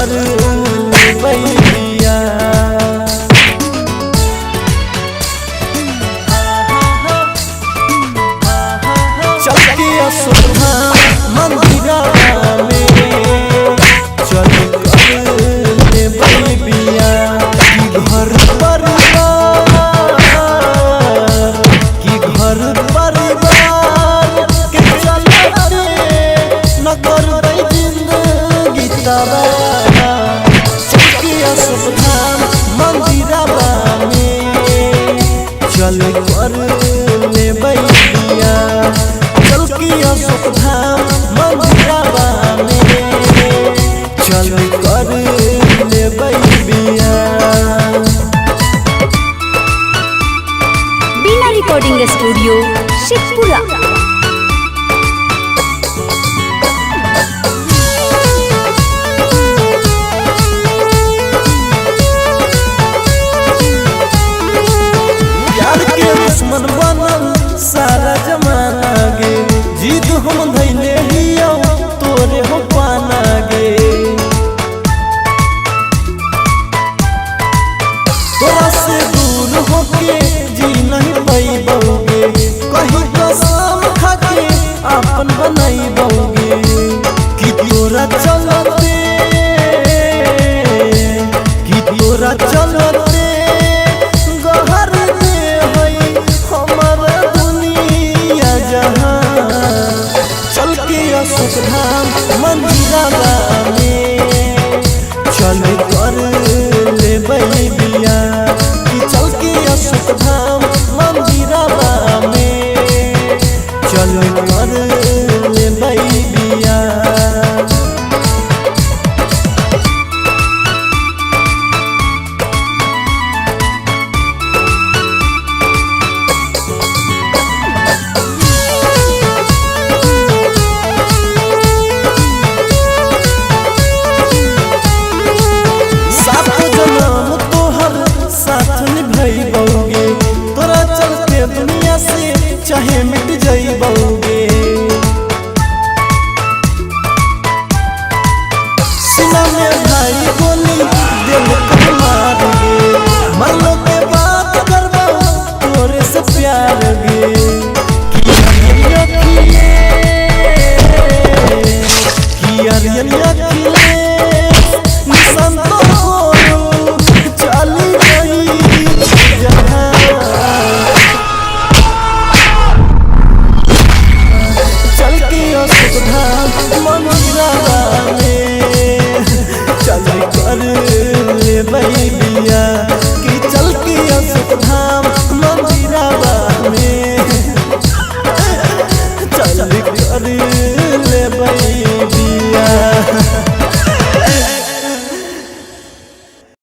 कर लेबै बिया। चल के अशोक धाम मंदिरवा में चल कर लेबै बिया। की घर परिवार, की घर परिवार के चलते न करबै जिंदगी तबाह। चल के अशोक धाम मंदिरवा में चल कर लेबै बिया। चल के अशोक धाम मंदिरवा में चल कर लेबै बिया। बीना रिकॉर्डिंग स्टूडियो शेखपुरा। प्यार के दुश्मन बनल सारा जमाना गे, जीत हम धैले हियौ तोरे हो पाना गे। तोरा से दूर होके जी नहीं पैबौगे, कहीं कसम खाके अपन बनैबौगे। कि तोरा चलते, कि तोरा चलते गहर दे है हमर दुनिया जहां। चल के अशोक धाम मंदिरवा में चल कर लेबै बिया। कि चल के अशोक धाम मंदिरवा में चल कर लेबै बिया। सात जन्म तोहर साथ निभैबौगे, तोरा चलते दुनिया से चाहे मिट जैबौगे। सीना में भाई गोली दिल